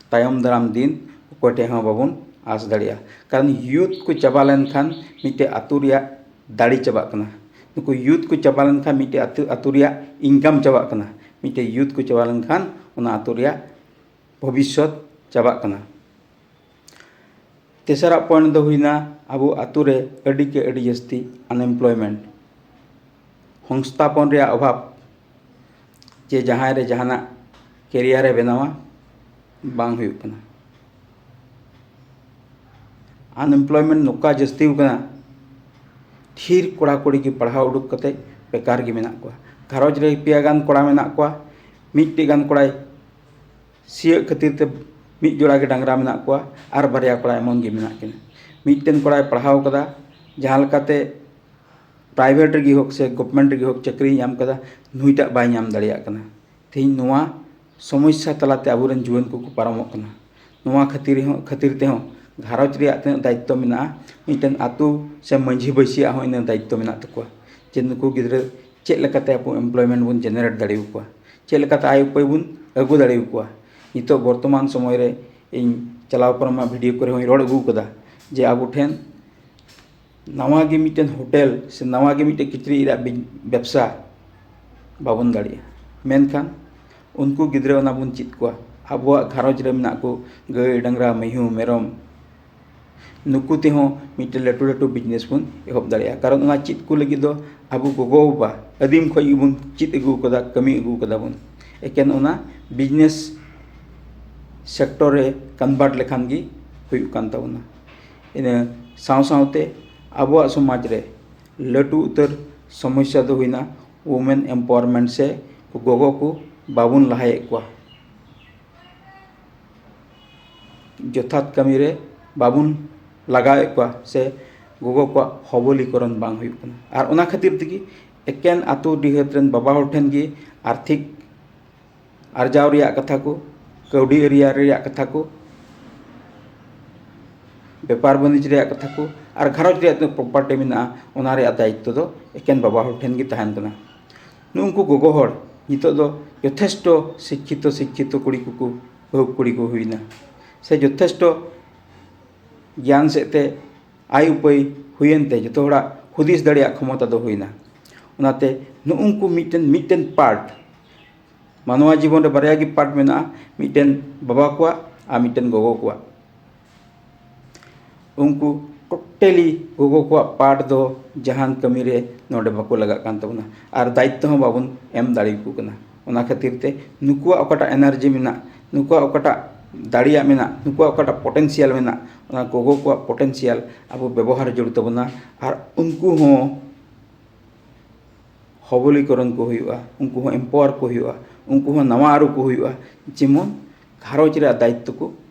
ᱛᱟᱭᱚᱢ ᱫᱟᱨᱟᱢ ᱫᱤᱱ ᱚᱠᱚᱭ ᱴᱷᱮᱱ ᱦᱚᱸ ᱵᱟᱵᱚᱱ ᱟᱸᱥ ᱫᱟᱲᱮᱭᱟᱜᱼᱟ᱾ ᱠᱟᱨᱚᱱ ᱭᱩᱛᱷ ᱠᱚ ᱪᱟᱵᱟ ᱞᱮᱱᱠᱷᱟᱱ ᱢᱤᱫᱴᱮᱡ ᱟᱹᱛᱩ ᱨᱮᱭᱟᱜ ᱫᱟᱲᱮ ᱪᱟᱵᱟᱜ ᱠᱟᱱᱟ᱾ ᱱᱩᱠᱩ ᱭᱩᱛᱷ ᱠᱚ ᱪᱟᱵᱟ ᱞᱮᱱᱠᱷᱟᱱ ᱢᱤᱫᱴᱮᱡ ᱟᱹᱛᱩ, ᱟᱹᱛᱩ ᱨᱮᱭᱟᱜ ᱤᱱᱠᱟᱢ ᱪᱟᱵᱟᱜ ᱠᱟᱱᱟ᱾ ᱢᱤᱫᱴᱮᱡ ᱭᱩᱛᱷ ᱠᱚ ᱪᱟᱵᱟ ᱞᱮᱱᱠᱷᱟᱱ ᱚᱱᱟ ᱟᱹᱛᱩ ᱨᱮᱭᱟᱜ ᱵᱷᱚᱵᱤᱥᱥᱚᱛ ᱪᱟᱵᱟᱜ ᱠᱟᱱᱟ᱾ ᱛᱮᱥᱟᱨᱟᱜ ᱯᱚᱭᱮᱱᱴ ᱫᱚ ᱦᱩᱭᱱᱟ, ᱟᱵᱚ ᱟᱹᱛᱩ ᱨᱮ ᱟᱹᱰᱤ ᱜᱮ ᱟᱹᱰᱤ ᱡᱟᱹᱥᱛᱤ ᱟᱱᱮᱢᱯᱞᱚᱭᱢᱮᱱᱴ, ᱥᱚᱝᱥᱛᱷᱟᱯᱚᱱ ᱨᱮᱭᱟᱜ ᱚᱵᱷᱟᱵᱽ, ᱡᱮ ᱡᱟᱦᱟᱸᱭ ᱨᱮ ᱡᱟᱦᱟᱱᱟᱜ ᱠᱮᱨᱤᱭᱟᱨ ᱮ ᱵᱮᱱᱟᱣᱟ, ᱵᱟᱝ ᱦᱩᱭᱩᱜ ᱠᱟᱱᱟ᱾ ᱟᱱᱮᱢᱯᱞᱚᱭᱢᱮᱱᱴ ᱱᱚᱝᱠᱟ ᱡᱟᱹᱥᱛᱤ ᱟᱠᱟᱱᱟ, ᱰᱷᱮᱨ ᱠᱚᱲᱟ ᱠᱩᱲᱤ ᱜᱮ ᱯᱟᱲᱦᱟᱣ ᱩᱰᱩᱠ ᱠᱟᱛᱮ ᱵᱮᱠᱟᱨ ᱜᱮ ᱢᱮᱱᱟᱜ ᱠᱚᱣᱟ᱾ ᱜᱷᱟᱨᱚᱸᱡᱽ ᱨᱮ ᱯᱮᱭᱟ ᱜᱟᱱ ᱠᱚᱲᱟ ᱢᱮᱱᱟᱜ ᱠᱚᱣᱟ, ᱢᱤᱫᱴᱮᱡ ᱜᱟᱱ ᱠᱚᱲᱟᱭ ᱥᱤᱭᱳᱜ ᱠᱷᱟᱹᱛᱤᱨ ᱛᱮ ᱢᱤᱫ ᱡᱚᱲᱟ ᱜᱮ ᱰᱟᱝᱨᱟ ᱢᱮᱱᱟᱜ ᱠᱚᱣᱟ ᱟᱨ ᱵᱟᱨᱭᱟ ᱠᱚᱲᱟ ᱮᱢᱚᱱ ᱜᱮ ᱢᱮᱱᱟᱜ ᱠᱤᱱᱟ᱾ ᱢᱤᱫᱴᱮᱱ ᱠᱚᱲᱟᱭ ᱯᱟᱲᱦᱟᱣ ᱠᱟᱫᱟ, ᱡᱟᱦᱟᱸ ᱞᱮᱠᱟᱛᱮ ᱯᱨᱟᱭᱵᱷᱮᱴ ᱨᱮᱜᱮ ᱦᱳᱠ ᱥᱮ ᱜᱚᱵᱷᱢᱮᱱᱴ ᱨᱮᱜᱮ ᱦᱳᱠ ᱪᱟᱹᱠᱨᱤᱭ ᱧᱟᱢ ᱠᱟᱫᱟ, ᱱᱩᱭᱴᱟᱜ ᱵᱟᱭ ᱧᱟᱢ ᱫᱟᱲᱮᱭᱟᱜ ᱠᱟᱱᱟ᱾ ᱛᱮᱦᱮᱧ ᱱᱚᱣᱟ ᱥᱚᱢᱚᱥᱥᱟ ᱛᱟᱞᱟᱛᱮ ᱟᱵᱚᱨᱮᱱ ᱡᱩᱣᱟᱹᱱ ᱠᱚᱠᱚ ᱯᱟᱨᱚᱢᱚᱜ ᱠᱟᱱᱟ᱾ ᱱᱚᱣᱟ ᱠᱷᱟᱹᱛᱤᱨ ᱦᱚᱸ, ᱠᱷᱟᱹᱛᱤᱨ ᱛᱮᱦᱚᱸ ᱜᱷᱟᱨᱚᱸᱡᱽ ᱨᱮᱭᱟᱜ ᱛᱤᱱᱟᱹᱜ ᱫᱟᱭᱤᱛᱛᱚ ᱢᱮᱱᱟᱜᱼᱟ, ᱢᱤᱫᱴᱮᱱ ᱟᱹᱛᱩ ᱥᱮ ᱢᱟᱹᱡᱷᱤ ᱵᱟᱹᱭᱥᱤᱭᱟᱜ ᱦᱚᱸ ᱤᱱᱟᱹ ᱫᱟᱭᱤᱛᱛᱚ ᱢᱮᱱᱟᱜ ᱛᱟᱠᱚᱣᱟ, ᱡᱮ ᱱᱩᱠᱩ ᱜᱤᱫᱽᱨᱟᱹ ᱪᱮᱫ ᱞᱮᱠᱟᱛᱮ ᱟᱵᱚ ᱮᱢᱯᱞᱚᱭᱢᱮᱱᱴ ᱵᱚᱱ ᱡᱮᱱᱟᱨᱮᱴ ᱫᱟᱲᱮᱭᱟᱠᱚᱣᱟ, ᱪᱮᱫ ᱞᱮᱠᱟᱛᱮ ᱟᱭ ᱩᱯᱟᱹᱭ ᱵᱚᱱ ᱟᱹᱜᱩ ᱫᱟᱲᱮᱭᱟᱠᱚᱣᱟ᱾ ᱱᱤᱛᱚᱜ ᱵᱚᱨᱛᱚᱢᱟᱱ ᱥᱚᱢᱚᱭ ᱨᱮ ᱤᱧ ᱪᱟᱞᱟᱣ ᱯᱟᱨᱚᱢᱟᱜ ᱵᱷᱤᱰᱤᱭᱳ ᱠᱚᱨᱮ ᱦᱚᱸᱧ ᱨᱚᱲ ᱟᱹᱜᱩ ᱠᱟᱫᱟ ᱡᱮ ᱟᱵᱚ ᱴᱷᱮᱱ ᱱᱟᱣᱟ ᱜᱮ ᱢᱤᱫᱴᱮᱱ ᱦᱳᱴᱮᱞ ᱥᱮ ᱱᱟᱣᱟ ᱜᱮ ᱢᱤᱫᱴᱮᱱ ᱠᱤᱪᱨᱤᱡ ᱨᱮᱭᱟᱜ ᱵᱤᱡ-, ᱵᱮᱵᱽᱥᱟ ᱵᱟᱵᱚᱱ ᱫᱟᱲᱮᱭᱟᱜᱼᱟ᱾ ᱢᱮᱱᱠᱷᱟᱱ ᱩᱱᱠᱩ ᱜᱤᱫᱽᱨᱟᱹ ᱚᱱᱟ ᱵᱚᱱ ᱪᱮᱫ ᱠᱚᱣᱟ᱾ ᱟᱵᱚᱣᱟᱜ ᱜᱷᱟᱨᱚᱸᱡᱽ ᱨᱮ ᱢᱮᱱᱟᱜ ᱠᱚ ᱜᱟᱹᱭ, ᱰᱟᱝᱨᱟ, ᱢᱤᱦᱩ, ᱢᱮᱨᱚᱢ, ᱱᱩᱠᱩ ᱛᱮᱦᱚᱸ ᱢᱤᱫᱴᱮᱱ ᱞᱟᱹᱴᱩ ᱞᱟᱹᱴᱩ ᱵᱤᱡᱽᱱᱮᱥ ᱵᱚᱱ ᱮᱦᱚᱵ ᱫᱟᱲᱮᱭᱟᱜᱼᱟ᱾ ᱠᱟᱨᱚᱱ ᱚᱱᱟ ᱪᱮᱫ ᱠᱚ ᱞᱟᱹᱜᱤᱫ ᱫᱚ ᱟᱵᱚ ᱜᱚᱜᱚ ᱵᱟᱵᱟ ᱟᱹᱫᱤᱢ ᱠᱷᱚᱱ ᱜᱮᱵᱚᱱ ᱪᱮᱫ ᱟᱹᱜᱩ ᱠᱟᱫᱟ, ᱠᱟᱹᱢᱤ ᱟᱹᱜᱩ ᱠᱟᱫᱟ ᱵᱚᱱ᱾ ᱮᱠᱮᱱ ᱚᱱᱟ ᱵᱤᱡᱽᱱᱮᱥ ᱥᱮᱠᱴᱚᱨ ᱨᱮ ᱠᱚᱱᱵᱷᱟᱨᱴ ᱞᱮᱠᱷᱟᱱ ᱜᱮ ᱦᱩᱭᱩᱜ ᱠᱟᱱ ᱛᱟᱵᱚᱱᱟ᱾ ᱤᱱᱟᱹ ᱥᱟᱶ ᱥᱟᱶᱛᱮ ᱟᱵᱚᱣᱟᱜ ᱥᱚᱢᱟᱡᱽ ᱨᱮ ᱞᱟᱹᱴᱩ ᱩᱛᱟᱹᱨ ᱥᱚᱢᱚᱥᱥᱟ ᱫᱚ ᱦᱩᱭᱱᱟ women empowerment ᱥᱮ ᱜᱚᱜᱚ ᱠᱚ ᱵᱟᱵᱚᱱ ᱞᱟᱦᱟᱭᱮᱫ ᱠᱚᱣᱟ᱾ ᱡᱚᱛᱷᱟᱛ ᱠᱟᱹᱢᱤ ᱨᱮ ᱵᱟᱵᱚᱱ ᱞᱟᱜᱟᱣᱮᱫ ᱠᱚᱣᱟ ᱥᱮ ᱜᱚᱜᱚ ᱠᱚᱣᱟᱜ ᱦᱚᱵᱚᱞᱤᱠᱚᱨᱚᱱ ᱵᱟᱝ ᱦᱩᱭᱩᱜ ᱠᱟᱱᱟ᱾ ᱟᱨ ᱚᱱᱟ ᱠᱷᱟᱹᱛᱤᱨ ᱛᱮᱜᱮ ᱮᱠᱮᱱ ᱟᱹᱛᱩ ᱰᱤᱦᱟᱹᱛ ᱨᱮᱱ ᱵᱟᱵᱟ ᱦᱚᱲ ᱴᱷᱮᱱ ᱜᱮ ᱟᱨᱛᱷᱤᱠ ᱟᱨᱡᱟᱣ ᱨᱮᱭᱟᱜ ᱠᱟᱛᱷᱟ ᱠᱚ, ᱠᱟᱹᱣᱰᱤ ᱟᱹᱨᱤ ᱨᱮᱭᱟᱜ ᱠᱟᱛᱷᱟ ᱠᱚ, ᱵᱮᱯᱟᱨ ᱵᱟᱹᱱᱤᱡᱽ ᱨᱮᱭᱟᱜ ᱠᱟᱛᱷᱟ ᱠᱚ ᱟᱨ ᱜᱷᱟᱨᱚᱸᱡᱽ ᱨᱮᱭᱟᱜ ᱛᱤᱱᱟᱹᱜ property ᱢᱮᱱᱟᱜᱼᱟ, ᱚᱱᱟ ᱨᱮᱭᱟᱜ ᱫᱟᱭᱤᱛᱛᱚ ᱫᱚ ᱮᱠᱮᱱ ᱵᱟᱵᱟ ᱦᱚᱲ ᱴᱷᱮᱱ ᱜᱮ ᱛᱟᱦᱮᱱ ᱠᱟᱱᱟ᱾ ᱱᱩᱜᱼᱩ ᱱᱩᱠᱩ ᱜᱚᱜᱚ ᱦᱚᱲ ᱱᱤᱛᱚᱜ ᱫᱚ ᱡᱚᱛᱷᱮᱥᱴᱚ ᱥᱤᱠᱠᱷᱤᱛᱚ ᱥᱤᱠᱠᱷᱤᱛᱚ ᱠᱩᱲᱤ ᱠᱚᱠᱚ ᱵᱟᱹᱦᱩ ᱠᱩᱲᱤ ᱠᱚ ᱦᱩᱭᱱᱟ ᱥᱮ ᱡᱚᱛᱷᱮᱥᱴᱚ ᱜᱮᱭᱟᱱ ᱥᱮᱫ ᱛᱮ ᱟᱭ ᱩᱯᱟᱹᱭ ᱦᱩᱭᱮᱱ ᱛᱮ ᱡᱚᱛᱚ ᱦᱚᱲᱟᱜ ᱦᱩᱫᱤᱥ ᱫᱟᱲᱮᱭᱟᱜ ᱠᱷᱚᱢᱚᱛᱟ ᱫᱚ ᱦᱩᱭᱱᱟ᱾ ᱚᱱᱟᱛᱮ ᱱᱩᱜᱼᱩ ᱱᱩᱠᱩ ᱢᱤᱫᱴᱮᱱ ᱢᱤᱫᱴᱮᱱ part ᱢᱟᱱᱣᱟ ᱡᱤᱵᱚᱱ ᱨᱮ ᱵᱟᱨᱭᱟ ᱜᱮ part ᱢᱮᱱᱟᱜᱼᱟ, ᱢᱤᱫᱴᱮᱱ ᱵᱟᱵᱟ ᱠᱚᱣᱟᱜ ᱟᱨ ᱢᱤᱫᱴᱮᱱ ᱜᱚᱜᱚ ᱠᱚᱣᱟᱜ᱾ ᱩᱱᱠᱩ totally ᱜᱚᱜᱚ ᱠᱚᱣᱟᱜ part ᱫᱚ ᱡᱟᱦᱟᱱ ᱠᱟᱹᱢᱤ ᱨᱮ ᱱᱚᱰᱮ ᱵᱟᱠᱚ ᱞᱟᱜᱟᱜ ᱠᱟᱱ ᱛᱟᱵᱚᱱᱟ ᱟᱨ ᱫᱟᱭᱤᱛᱛᱚ ᱦᱚᱸ ᱵᱟᱵᱚᱱ ᱮᱢ ᱫᱟᱲᱮᱭᱟᱠᱚ ᱠᱟᱱᱟ᱾ ᱚᱱᱟ ᱠᱷᱟᱹᱛᱤᱨ ᱛᱮ ᱱᱩᱠᱩᱣᱟᱜ ᱚᱠᱟᱴᱟᱜ energy ᱢᱮᱱᱟᱜ, ᱱᱩᱠᱩᱣᱟᱜ ᱚᱠᱟᱴᱟᱜ ᱫᱟᱲᱮᱭᱟᱜ ᱢᱮᱱᱟᱜ, ᱱᱩᱠᱩᱣᱟᱜ ᱚᱠᱟᱴᱟᱜ potential ᱢᱮᱱᱟᱜ, ᱚᱱᱟ ᱜᱚᱜᱚ ᱠᱚᱣᱟᱜ potential ᱟᱵᱚ ᱵᱮᱵᱚᱦᱟᱨ ᱡᱟᱹᱨᱩᱲ ᱛᱟᱵᱚᱱᱟ᱾ ᱟᱨ ᱩᱱᱠᱩ ᱦᱚᱸ ᱦᱚᱵᱚᱞᱤᱠᱚᱨᱚᱱ ᱠᱚ ᱦᱩᱭᱩᱜᱼᱟ, ᱩᱱᱠᱩ ᱦᱚᱸ empower ᱠᱚ ᱦᱩᱭᱩᱜᱼᱟ, ᱩᱱᱠᱩ ᱦᱚᱸ ᱱᱟᱣᱟ ᱟᱹᱨᱩ ᱠᱚ ᱦᱩᱭᱩᱜᱼᱟ, ᱡᱮᱢᱚᱱ ᱜᱷᱟᱨᱚᱸᱡᱽ ᱨᱮᱭᱟᱜ ᱫᱟᱭᱤᱛᱛᱚ ᱠᱚ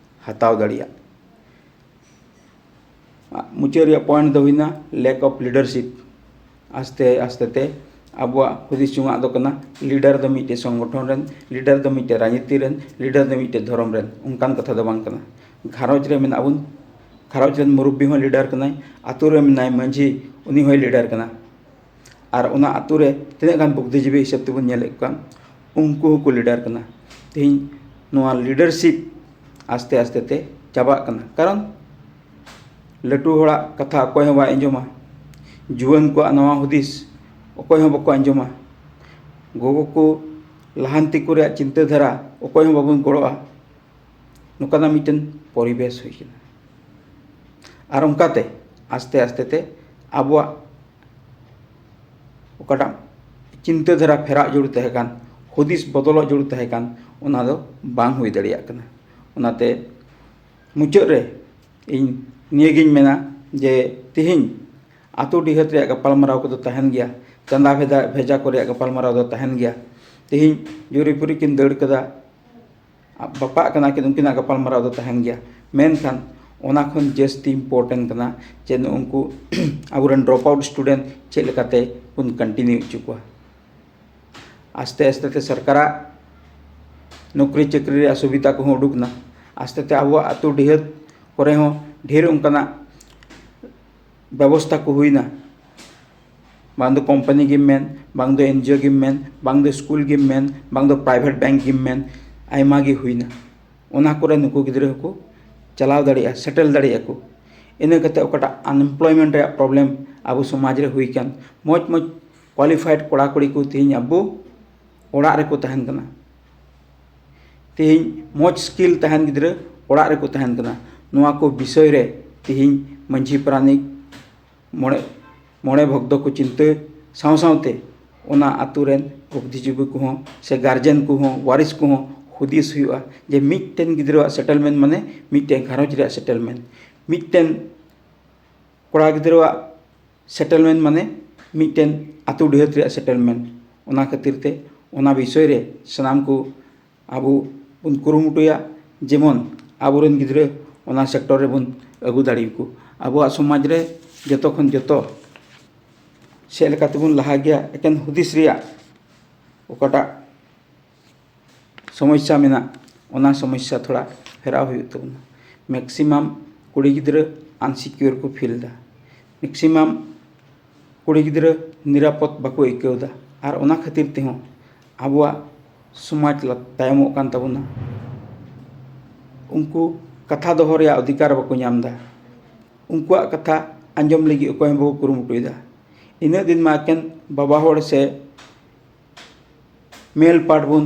ᱦᱟᱛᱟᱣ ᱫᱟᱲᱮᱭᱟᱜ᱾ ᱢᱩᱪᱟᱹᱫ ᱨᱮᱭᱟᱜ point ᱫᱚ ᱦᱩᱭᱱᱟ lack of leadership᱾ ᱟᱥᱛᱮ ᱟᱥᱛᱮ ᱛᱮ ᱟᱵᱚᱣᱟᱜ ᱦᱩᱫᱤᱥ ᱡᱚᱝᱟᱜ ᱫᱚ ᱠᱟᱱᱟ, leader ᱫᱚ ᱢᱤᱫᱴᱮᱡ ᱥᱚᱝᱜᱚᱴᱷᱚᱱ ᱨᱮᱱ, leader ᱫᱚ ᱢᱤᱫᱴᱮᱡ ᱨᱟᱡᱽᱱᱤᱛᱤ ᱨᱮᱱ, leader ᱫᱚ ᱢᱤᱫᱴᱮᱡ ᱫᱷᱚᱨᱚᱢ ᱨᱮᱱ, ᱚᱱᱠᱟᱱ ᱠᱟᱛᱷᱟ ᱫᱚ ᱵᱟᱝ ᱠᱟᱱᱟ᱾ ᱜᱷᱟᱨᱚᱸᱡᱽ ᱨᱮ ᱢᱮᱱᱟᱜ ᱵᱚᱱ, ᱜᱷᱟᱨᱚᱸᱡᱽ ᱨᱮᱱ ᱢᱩᱨᱚᱵᱵᱤ ᱦᱚᱸ leader ᱠᱟᱱᱟᱭ, ᱟᱛᱳ ᱨᱮ ᱢᱮᱱᱟᱭ ᱢᱟᱹᱡᱷᱤ, ᱩᱱᱤ ᱦᱚᱸᱭ leader ᱠᱟᱱᱟ᱾ ᱟᱨ ᱚᱱᱟ ᱟᱛᱳ ᱨᱮ ᱛᱤᱱᱟᱹᱜ ᱜᱟᱱ ᱵᱩᱫᱽᱫᱷᱤᱡᱤᱵᱤ ᱦᱤᱥᱟᱹᱵ ᱛᱮᱵᱚᱱ ᱧᱮᱞᱮᱫ ᱠᱚᱣᱟ, ᱩᱱᱠᱩ ᱦᱚᱸᱠᱚ leader ᱠᱟᱱᱟ᱾ ᱛᱮᱦᱮᱧ ᱱᱚᱣᱟ leadership ᱟᱥᱛᱮ ᱟᱥᱛᱮ ᱛᱮ ᱪᱟᱵᱟᱜ ᱠᱟᱱᱟ, ᱠᱟᱨᱚᱱ ᱞᱟᱹᱴᱩ ᱦᱚᱲᱟᱜ ᱠᱟᱛᱷᱟ ᱚᱠᱚᱭ ᱦᱚᱸ ᱵᱟᱭ ᱟᱸᱡᱚᱢᱟ, ᱡᱩᱣᱟᱹᱱ ᱠᱚᱣᱟᱜ ᱱᱟᱣᱟ ᱦᱩᱫᱤᱥ ᱚᱠᱚᱭ ᱦᱚᱸ ᱵᱟᱠᱚ ᱟᱸᱡᱚᱢᱟ, ᱜᱚᱜᱚ ᱠᱚ ᱞᱟᱦᱟᱱᱛᱤ ᱠᱚ ᱨᱮᱭᱟᱜ ᱪᱤᱱᱛᱟᱹ ᱫᱷᱟᱨᱟ ᱚᱠᱚᱭ ᱦᱚᱸ ᱵᱟᱵᱚᱱ ᱜᱚᱲᱚᱜᱼᱟ, ᱱᱚᱝᱠᱟᱱᱟᱜ ᱢᱤᱫᱴᱮᱱ ᱯᱚᱨᱤᱵᱮᱥ ᱦᱩᱭ ᱠᱟᱱᱟ᱾ ᱟᱨ ᱚᱱᱠᱟᱛᱮ ᱟᱥᱛᱮ ᱟᱥᱛᱮ ᱛᱮ ᱟᱵᱚᱣᱟᱜ ᱚᱠᱟᱴᱟᱜ ᱪᱤᱱᱛᱟᱹ ᱫᱷᱟᱨᱟ ᱯᱷᱮᱨᱟᱜ ᱡᱟᱹᱨᱩᱲ ᱛᱟᱦᱮᱸ ᱠᱟᱱ, ᱦᱩᱫᱤᱥ ᱵᱚᱫᱚᱞᱚᱜ ᱡᱟᱹᱨᱩᱲ ᱛᱟᱦᱮᱸ ᱠᱟᱱ, ᱚᱱᱟ ᱫᱚ ᱵᱟᱝ ᱦᱩᱭ ᱫᱟᱲᱮᱭᱟᱜ ᱠᱟᱱᱟ᱾ ᱚᱱᱟᱛᱮ ᱢᱩᱪᱟᱹᱫ ᱨᱮ ᱤᱧ ᱱᱤᱭᱟᱹᱜᱤᱧ ᱢᱮᱱᱟ ᱡᱮ ᱛᱤᱦᱤᱧ ᱟᱛᱳ ᱰᱤᱦᱟᱹᱛ ᱨᱮᱭᱟᱜ ᱜᱟᱯᱟᱞᱢᱟᱨᱟᱣ ᱠᱚᱫᱚ ᱛᱟᱦᱮᱱ ᱜᱮᱭᱟ, ᱪᱟᱸᱫᱟ ᱵᱷᱮᱫᱟ ᱵᱷᱮᱡᱟ ᱠᱚ ᱨᱮᱭᱟᱜ ᱜᱟᱯᱟᱞᱢᱟᱨᱟᱣ ᱫᱚ ᱛᱟᱦᱮᱱ ᱜᱮᱭᱟ᱾ ᱛᱤᱦᱤᱧ ᱡᱩᱨᱤᱯᱩᱨᱤ ᱠᱤᱱ ᱫᱟᱹᱲ ᱠᱟᱫᱟ, ᱵᱟᱯᱟᱜ ᱠᱟᱱᱟ ᱠᱤᱱ, ᱩᱱᱠᱤᱱᱟᱜ ᱜᱟᱯᱟᱞᱢᱟᱨᱟᱣ ᱫᱚ ᱛᱟᱦᱮᱱ ᱜᱮᱭᱟ᱾ ᱢᱮᱱᱠᱷᱟᱱ ᱚᱱᱟ ᱠᱷᱚᱱ ᱡᱟᱹᱥᱛᱤ important ᱠᱟᱱᱟ ᱡᱮ ᱱᱩᱜᱼᱩ ᱱᱩᱠᱩ ᱟᱵᱚᱨᱮᱱ drop out student ᱪᱮᱫ ᱞᱮᱠᱟᱛᱮ ᱵᱚᱱ continue ᱦᱚᱪᱚ ᱠᱚᱣᱟ᱾ ᱟᱥᱛᱮ ᱟᱥᱛᱮ ᱛᱮ ᱥᱚᱨᱠᱟᱨᱟᱜ ᱱᱚᱠᱨᱤ ᱪᱟᱹᱠᱨᱤ ᱨᱮᱭᱟᱜ ᱥᱩᱵᱤᱫᱷᱟ ᱠᱚᱦᱚᱸ ᱩᱰᱩᱠ ᱮᱱᱟ᱾ ᱟᱥᱛᱮ ᱛᱮ ᱟᱵᱚᱣᱟᱜ ᱟᱹᱛᱩ ᱰᱤᱦᱟᱹᱛ ᱠᱚᱨᱮ ᱦᱚᱸ ᱰᱷᱮᱨ ᱚᱱᱠᱟᱱᱟᱜ ᱵᱮᱵᱚᱥᱛᱷᱟ ᱠᱚ ᱦᱩᱭᱱᱟ᱾ ᱵᱟᱝ ᱫᱚ company ᱜᱮᱢ ᱢᱮᱱ, ᱵᱟᱝ ᱫᱚ NGO ᱜᱮᱢ ᱢᱮᱱ, ᱵᱟᱝ ᱫᱚ ᱥᱠᱩᱞ ᱜᱮᱢ ᱢᱮᱱ, ᱵᱟᱝ ᱫᱚ private bank ᱜᱮᱢ ᱢᱮᱱ, ᱟᱭᱢᱟ ᱜᱮ ᱦᱩᱭᱱᱟ᱾ ᱚᱱᱟ ᱠᱚᱨᱮ ᱱᱩᱠᱩ ᱜᱤᱫᱽᱨᱟᱹ ᱦᱚᱸᱠᱚ ᱪᱟᱞᱟᱣ ᱫᱟᱲᱮᱭᱟᱜᱼᱟ, settle ᱫᱟᱲᱮᱭᱟᱜᱼᱟ ᱠᱚ᱾ ᱤᱱᱟᱹ ᱠᱟᱛᱮ ᱚᱠᱟᱴᱟᱜ unemployment ᱨᱮᱭᱟᱜ problem ᱟᱵᱚ ᱥᱚᱢᱟᱡᱽ ᱨᱮ ᱦᱩᱭ ᱠᱟᱱ, ᱢᱚᱡᱽ ᱢᱚᱡᱽ qualified ᱠᱚᱲᱟ ᱠᱩᱲᱤ ᱠᱚ ᱛᱮᱦᱮᱧ ᱟᱵᱚ ᱚᱲᱟᱜ ᱨᱮᱠᱚ ᱛᱟᱦᱮᱱ ᱠᱟᱱᱟ᱾ ᱛᱮᱦᱮᱧ ᱢᱚᱡᱽ skill ᱛᱟᱦᱮᱱ ᱜᱤᱫᱽᱨᱟᱹ ᱚᱲᱟᱜ ᱨᱮᱠᱚ ᱛᱟᱦᱮᱱ ᱠᱟᱱᱟ᱾ ᱱᱚᱣᱟ ᱠᱚ ᱵᱤᱥᱚᱭ ᱨᱮ ᱛᱮᱦᱮᱧ ᱢᱟᱹᱡᱷᱤ ᱯᱟᱨᱟᱱᱤᱠ, ᱢᱚᱬᱮ ᱢᱚᱬᱮ ᱵᱷᱚᱠᱛᱚ ᱠᱚ ᱪᱤᱱᱛᱟᱹ ᱥᱟᱶ ᱥᱟᱶᱛᱮ ᱚᱱᱟ ᱟᱛᱳ ᱨᱮᱱ ᱵᱩᱫᱽᱫᱷᱤᱡᱤᱵᱤ ᱠᱚᱦᱚᱸ ᱥᱮ guardian ᱠᱚᱦᱚᱸ, ᱣᱟᱨᱤᱥ ᱠᱚᱦᱚᱸ ᱦᱩᱫᱤᱥ ᱦᱩᱭᱩᱜᱼᱟ ᱡᱮ ᱢᱤᱫᱴᱮᱱ ᱜᱤᱫᱽᱨᱟᱹᱣᱟᱜ settlement ᱢᱟᱱᱮ ᱢᱤᱫᱴᱮᱱ ᱜᱷᱟᱨᱚᱸᱡᱽ ᱨᱮᱭᱟᱜ settlement, ᱢᱤᱫᱴᱮᱱ ᱠᱚᱲᱟ ᱜᱤᱫᱽᱨᱟᱹᱣᱟᱜ settlement ᱢᱟᱱᱮ ᱢᱤᱫᱴᱮᱱ ᱟᱛᱳ ᱰᱤᱦᱟᱹᱛ ᱨᱮᱭᱟᱜ settlement᱾ ᱚᱱᱟ ᱠᱷᱟᱹᱛᱤᱨ ᱛᱮ ᱚᱱᱟ ᱵᱤᱥᱚᱭ ᱨᱮ ᱥᱟᱱᱟᱢ ᱠᱚ ᱟᱵᱚ ᱵᱚᱱ ᱠᱩᱨᱩᱢᱩᱴᱩᱭᱟ, ᱡᱮᱢᱚᱱ ᱟᱵᱚᱨᱮᱱ ᱜᱤᱫᱽᱨᱟᱹ ᱚᱱᱟ sector ᱨᱮᱵᱚᱱ ᱟᱹᱜᱩ ᱫᱟᱲᱮᱭᱟᱠᱚ᱾ ᱟᱵᱚᱣᱟᱜ ᱥᱚᱢᱟᱡᱽ ᱨᱮ ᱡᱚᱛᱚ ᱠᱷᱚᱱ ᱡᱚᱛᱚ ᱪᱮᱫ ᱞᱮᱠᱟ ᱛᱮᱵᱚᱱ ᱞᱟᱦᱟ ᱜᱮᱭᱟ, ᱮᱠᱮᱱ ᱦᱩᱫᱤᱥ ᱨᱮᱭᱟᱜ ᱚᱠᱟᱴᱟᱜ ᱥᱚᱢᱚᱥᱥᱟ ᱢᱮᱱᱟᱜ, ᱚᱱᱟ ᱥᱚᱢᱚᱥᱥᱟ ᱛᱷᱚᱲᱟ ᱯᱷᱮᱨᱟᱣ ᱦᱩᱭᱩᱜ ᱛᱟᱵᱚᱱᱟ᱾ Maximum ᱠᱩᱲᱤ ᱜᱤᱫᱽᱨᱟᱹ unsecure ᱠᱚ feel ᱮᱫᱟ, maximum ᱠᱩᱲᱤ ᱜᱤᱫᱽᱨᱟᱹ ᱱᱤᱨᱟᱯᱚᱫ ᱵᱟᱠᱚ ᱟᱹᱭᱠᱟᱹᱣ ᱮᱫᱟ, ᱟᱨ ᱚᱱᱟ ᱠᱷᱟᱹᱛᱤᱨ ᱛᱮᱦᱚᱸ ᱟᱵᱚᱣᱟᱜ ᱥᱚᱢᱟᱡᱽ ᱞᱟ-, ᱛᱟᱭᱚᱢᱚᱜ ᱠᱟᱱ ᱛᱟᱵᱚᱱᱟ᱾ ᱩᱱᱠᱩ ᱠᱟᱛᱷᱟ ᱫᱚᱦᱚ ᱨᱮᱭᱟᱜ ᱚᱫᱷᱤᱠᱟᱨ ᱵᱟᱠᱚ ᱧᱟᱢ ᱮᱫᱟ᱾ ᱩᱱᱠᱩᱣᱟᱜ ᱠᱟᱛᱷᱟ ᱟᱸᱡᱚᱢ ᱞᱟᱹᱜᱤᱫ ᱚᱠᱚᱭ ᱦᱚᱸ ᱵᱟᱠᱚ ᱠᱩᱨᱩᱢᱩᱴᱩᱭᱮᱫᱟ᱾ ᱤᱱᱟᱹᱜ ᱫᱤᱱ ᱢᱟ ᱮᱠᱮᱱ ᱵᱟᱵᱟ ᱦᱚᱲ ᱥᱮ male part ᱵᱚᱱ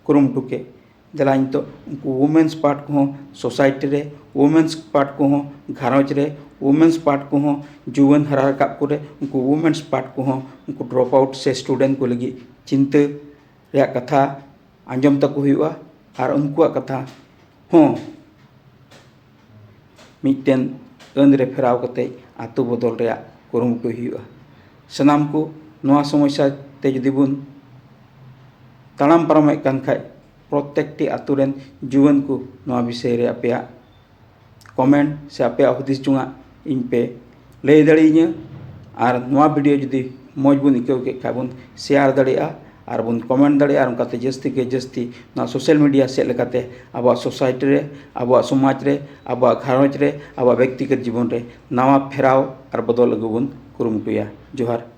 ᱠᱩᱨᱩᱢᱩᱴᱩ ᱠᱮᱫ᱾ ᱫᱮᱞᱟ ᱱᱤᱛᱚᱜ ᱩᱱᱠᱩ women's part ᱠᱚᱦᱚᱸ society ᱨᱮ, women's part ᱠᱚᱦᱚᱸ ᱜᱷᱟᱨᱚᱸᱡᱽ ᱨᱮ, women's part ᱠᱚᱦᱚᱸ ᱡᱩᱣᱟᱹᱱ ᱦᱟᱨᱟ ᱨᱟᱠᱟᱵ ᱠᱚᱨᱮ, ᱩᱱᱠᱩ women's part ᱠᱚᱦᱚᱸ ᱩᱱᱠᱩ drop out ᱥᱮ student ᱠᱚ ᱞᱟᱹᱜᱤᱫ ᱪᱤᱱᱛᱟᱹ ᱨᱮᱭᱟᱜ ᱠᱟᱛᱷᱟ ᱟᱸᱡᱚᱢ ᱛᱟᱠᱚ ᱦᱩᱭᱩᱜᱼᱟ᱾ ᱟᱨ ᱩᱱᱠᱩᱣᱟᱜ ᱠᱟᱛᱷᱟ ᱦᱚᱸ ᱢᱤᱫᱴᱮᱱ ᱟᱹᱱ ᱨᱮ ᱯᱷᱮᱨᱟᱣ ᱠᱟᱛᱮ ᱟᱹᱛᱩ ᱵᱚᱫᱚᱞ ᱨᱮᱭᱟᱜ ᱠᱩᱨᱩᱢᱩᱴᱩᱭ ᱦᱩᱭᱩᱜᱼᱟ᱾ ᱥᱟᱱᱟᱢ ᱠᱚ ᱱᱚᱣᱟ ᱥᱚᱢᱚᱥᱥᱟ ᱛᱮ ᱡᱩᱫᱤ ᱵᱚᱱ ᱛᱟᱲᱟᱢ ᱯᱟᱨᱚᱢᱮᱫ ᱠᱟᱱ ᱠᱷᱟᱡ, ᱯᱨᱚᱛᱮᱠᱴᱤ ᱟᱹᱛᱩ ᱨᱮᱱ ᱡᱩᱣᱟᱹᱱ ᱠᱚ ᱱᱚᱣᱟ ᱵᱤᱥᱚᱭ ᱨᱮ ᱟᱯᱮᱭᱟᱜ ᱠᱚᱢᱮᱱᱴ ᱥᱮ ᱟᱯᱮᱭᱟᱜ ᱦᱩᱫᱤᱥ ᱡᱚᱝᱟᱜ ᱤᱧ ᱯᱮ ᱞᱟᱹᱭ ᱫᱟᱲᱮᱭᱟᱹᱧᱟᱹ᱾ ᱟᱨ ᱱᱚᱣᱟ ᱵᱷᱤᱰᱤᱭᱳ ᱡᱩᱫᱤ ᱢᱚᱡᱽ ᱵᱚᱱ ᱟᱹᱭᱠᱟᱹᱣ ᱠᱮᱫ ᱠᱷᱟᱡ, ᱵᱚᱱ ᱥᱮᱭᱟᱨ ᱫᱟᱲᱮᱭᱟᱜᱼᱟ ᱟᱨ ᱵᱚᱱ ᱠᱚᱢᱮᱱᱴ ᱫᱟᱲᱮᱭᱟᱜᱼᱟ᱾ ᱟᱨ ᱚᱱᱠᱟᱛᱮ ᱡᱟᱹᱥᱛᱤ ᱠᱮ ᱡᱟᱹᱥᱛᱤ ᱱᱚᱣᱟ ᱥᱳᱥᱟᱞ ᱢᱤᱰᱤᱭᱟ ᱥᱮᱫ ᱞᱮᱠᱟᱛᱮ ᱟᱵᱚᱣᱟᱜ ᱥᱳᱥᱟᱭᱴᱤ ᱨᱮ, ᱟᱵᱚᱣᱟᱜ ᱥᱚᱢᱟᱡᱽ ᱨᱮ, ᱟᱵᱚᱣᱟᱜ ᱜᱷᱟᱨᱚᱸᱡᱽ ᱨᱮ, ᱟᱵᱚᱣᱟᱜ ᱵᱮᱠᱛᱤᱜᱚᱛ ᱡᱤᱵᱚᱱ ᱨᱮ ᱱᱟᱣᱟ ᱯᱷᱮᱨᱟᱣ ᱟᱨ ᱵᱚᱫᱚᱞ ᱟᱹᱜᱩ ᱵᱚᱱ ᱠᱩᱨᱩᱢᱩᱴᱩᱭᱟ᱾ ᱡᱚᱦᱟᱨ᱾